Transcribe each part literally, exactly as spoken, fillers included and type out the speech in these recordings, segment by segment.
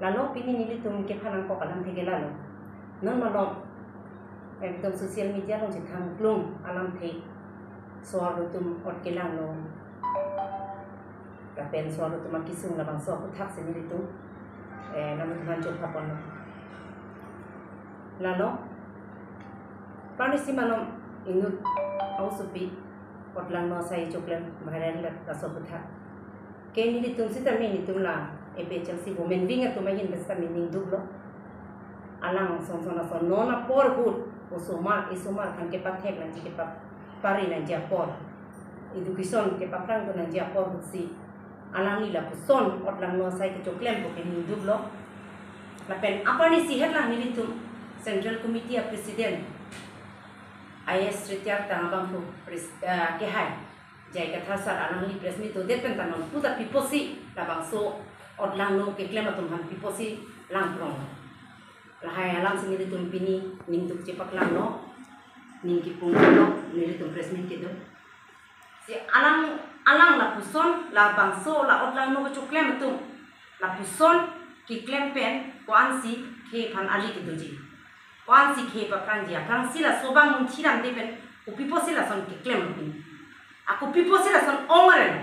Lalo pini nelitum kephan nangkok alamthe ke lalo. Non malom ekdom social media along chethang klung alamthe. So-arlo atum ot kelanglo. Lapen so-arlo atum akesung labangso aputhaksi nelitum, eh, nanglitum aphan chopha ponlo. Lalo pranisi malom inut aosopi ot langno asai choklem viral laso aputhak ke nelitum sitame nelitum la A P H L C women wing atum ahin pen sitame ning duklo. Alang son son ason non apor ahut osomar isomar aphan kepathek nangji kepapari nangji apor, education kepaphrang nangji apor ahutsi alangli lapuson ot langno asai kechoklem pu ke ning duklo. Lapen apranisi hetlang nelitum Central Committee a President I A S retired tang abangphu pres-, eh, kehai J I Kathar sir alangli press meet dodet pen ta non puta pi apotsi labangso ot langno keklem atum aphan pi apotsi langprong. Lahai alamsi nelitum pini ning duk chepaklanglo, ning kipunglo, nelitum press meet kedo. Si alang alang lapuson labangso la ot langno kechoklem atum lapuson keklem pen ko-ansi khei aphan ali kedoji, ko-ansi khei paphrangji, aphrangsi laso abang munchiramde pen kopi apotsi lason keklemlo pini. Ako pi apotsi lason ong arelo.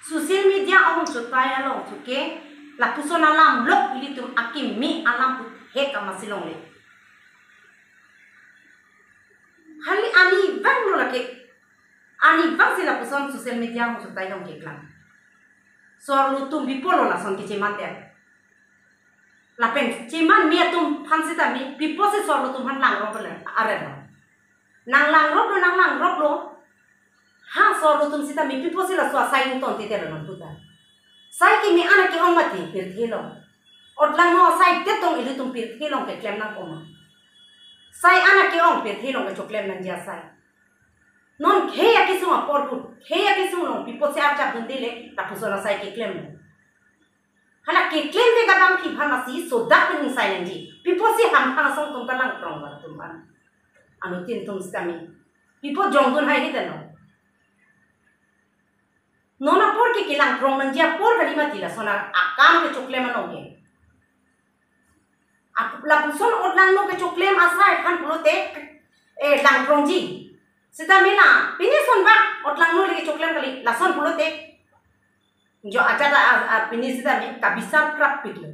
Social media along chotai along chuke lapuson alam lok ilitum akimi alam puthek amatsi longle. Hali ani bang lo lake. Ani bangsi lapuson social media along chotai along keklang. So-arlo atum pi apotlo lason kecheman det. Lapen chemanme atum aphan sitame pi apotsi so-arlo atum aphan langroklo arelo. Nang langroplo, nang langroplo. Ha, so-arlo atum sitame pi apotsi laso asai ingtontedetlo non puta. Sai kimi an ake-ong mati pirthe along. Ot langno asai detong ilitum pirthe along keklem nangkok ma. Sai an ake-ong pirthe along kechoklem nangji asai. Non khei akesung apor ahut, khei akesung along pi apotsi archap dunde le lapuson asai keklemlo. Hala keklemde kabang pi aphan masi sodak pen ingsai nangji. Pi apotsi hamphang asong atum ta langprong latum aphan. Anuttin atum sitame pi apot jongdun haihedetlo. Non apor ke kelangprong nangji apor kali mati lason akam kechoklem along ke. Ap-, lapuson ot langno kechoklem asai aphan pulote, eh, langprongji. Sitame la pini ason bak ot langno le kechoklem kali lason pulote. Jo ajat a, a, a, pini sitame kabisar krap piklo.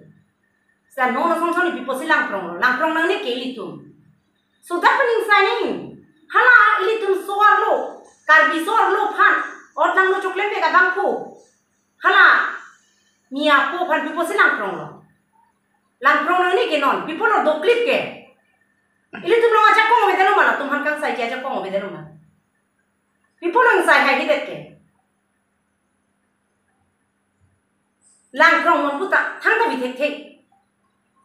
Sa non asong song pi apotsi langpronglo, langprong nangne ke ilitum. Sodak pen ingsai nang. Hala ilitum so-arlo, Karbi so-arlo aphan ot langno choklemde kabangphu. Hala mi apo aphan pi apotsi langpronglo. Langprong nangne ke non, pi apotlo doklip ke. Ilitum along ajakong avedetlo ma, latum aphan kangsaiji ajakong avedetlo ma. Pi apotlo ingsai haihedet ke. Langprong non puta thangta bi thekthe.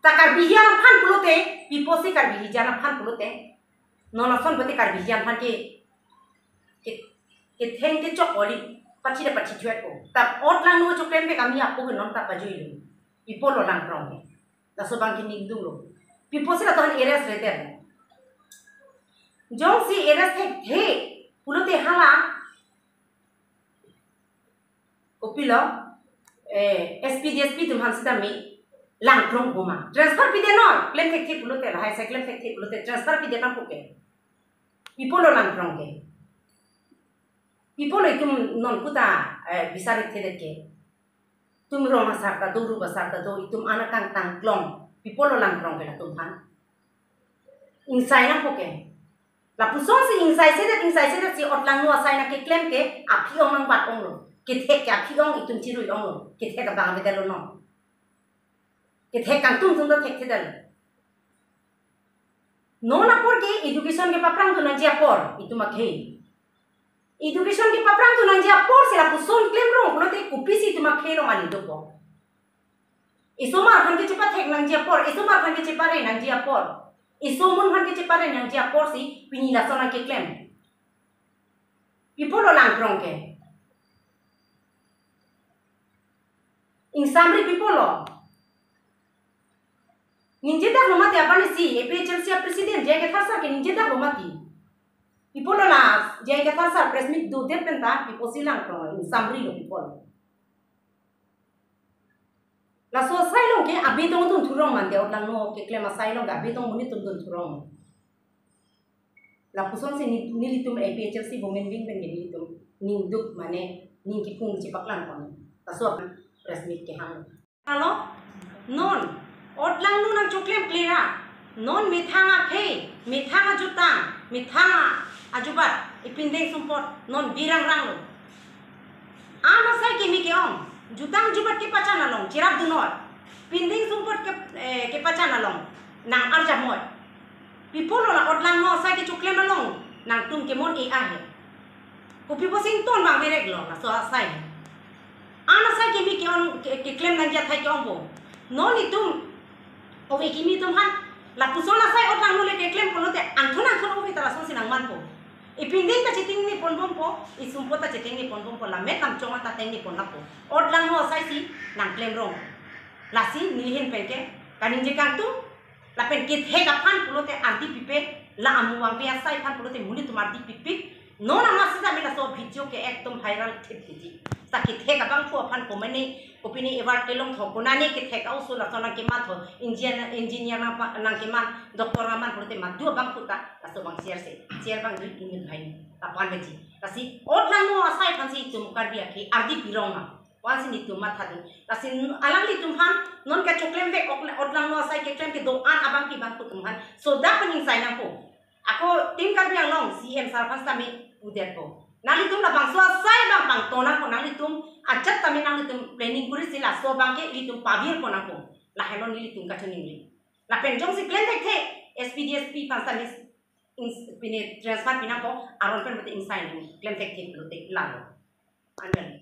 Ta Karbi hijan aphan pulote, pi apotsi Karbi hijan aphan pulote. Non ason pulote Karbi hijan aphan ke, ke, ketheng kechok oli, pathi da pathi thuet ko. Ta ot langno choklemde kami apo ke non ta pajuilo. Pi apotlo langprong ke. Laso abang ke ning duklo. Pi apotsi latum aphan arrest redet. Jongsi arrest thekthe pulote hala kopilo, eh, S P, D S P atum aphan sitame langprong boma. Transfer pidet non, klem thekthe pulote, lahai asai klem thekthe pulote, transfer pidet nangkok ke. Pi apotlo langprong ke. Pi apotlo itum non puta, eh, bisar thekthe ke. Itum rong asar ta do, rup asar ta do, itum anak kangtang klong. Pi apotlo langprong ke latum aphan. Ingsai nangkok ke. Lapusonsi ingsai sedet, ingsai sedet si ot langno asai nangkeklem ke, aphi-ong nangbat-onglo. Kethek ke aphi-ong itum chirui-onglo. Kethek abang avedetlo non. Kethek kangtung tung ta thekthedetlo. Non apor ke education kepaphrang dun nangji apor, itum akhei. Education kepaphrang dun nangji apor si lapuson klemrong pulote kopisi itum akhei along ani dokok. Isomar aphan kechepathe nangji apor, isomar aphan kechepare nangji apor, isomun aphan kechepare nangji apor si pini lason nangkeklem. Pi apotlo langprong ke. Ingsamri pi apotlo. Ningjedaklo mati aphan isi, A P H L C a president, J I Kathar sir ke ningjedaklo mati. Pi apotlo la, J I Kathar sir press meet dodet pen ta, pi apotsi langprong, ingsamrilo pi apotlo. Laso asai along ke abitong dun thurong mante, otlangno keklem asai along ke abitong monit atum dun thurong. Lapuson si ni, nelitum A P H L C Women Wing pen ke nelitum ningduk mane ning kipung chepaklang pon. Laso press meet kehang. Halo, non otlangno nangchoklem clear. Non methang akhei, methang ajutang, methang ajubat, ipindeng sumpot non birangrang lo. An asai kimi ke-ong, jutang jubat kepachan along cherap dunoi, pindeng sumpot ke, eh, kepachan along nang-arjap moi. Pi apotlo la otlangno asai kechoklem along nangtum kemon-e ahe? Kopi pusi ington vangverek lo laso asai? An asai kimi ke-ong, ke, keklem nangji athai ke-ongpo. Non itum ove kimi atum aphan lapuson asai otlangno le keklem pulote angthon angthon ove ta lasonsi nangmanpo. Ipindeng ta chetengne ponbompo, isumpot ta chetengne ponbompo, lammet lamchong ta tengne pon lapo. Otlangno asai si nangklemrong. Lasi neli ahin pen ke kaningje kangtung, lapen kethek aphan pulote ardi pipe, la amu vangve asai aphan pulote monit atum ardi pipik. Non amat sita me laso video ke ekdom viral thip titi. Sa kethek abangphu aphan komane, kopine award kelong tho, konane kethek a-oso laso nangkematho, engineer, engineer nangpa-, nangkeman, doctor nangman pulote madu abangphu ta laso abang share se, share abang ri inut hai lapan beji. Lasi otlangno asai aphansi itum Karbi akhei ardi pirong ma. Aphansi nelitum mathadun. Lasi alanglitum aphan non kachoklemvek ok-, otlangno asai keklem kedo-an abangpi abangphu atum aphan sodak pen ingsai nangpo. Ako Team Karbi Anglong C M sir aphan sitame pudetpo. Nanglitum labangso asai abang pangton nangpo, nanglitum ajat tame nanglitum planning kurisi laso abang ke ilitum pavirpon nangpo. Lahelo nelitum kachiningri. Lapen jongsi klemthekthe S P D S P aphan sitame ins-, pine transfer pi nangpo, aron pen pulote ingsai nang klemthekthe pulote lalo. Anjan.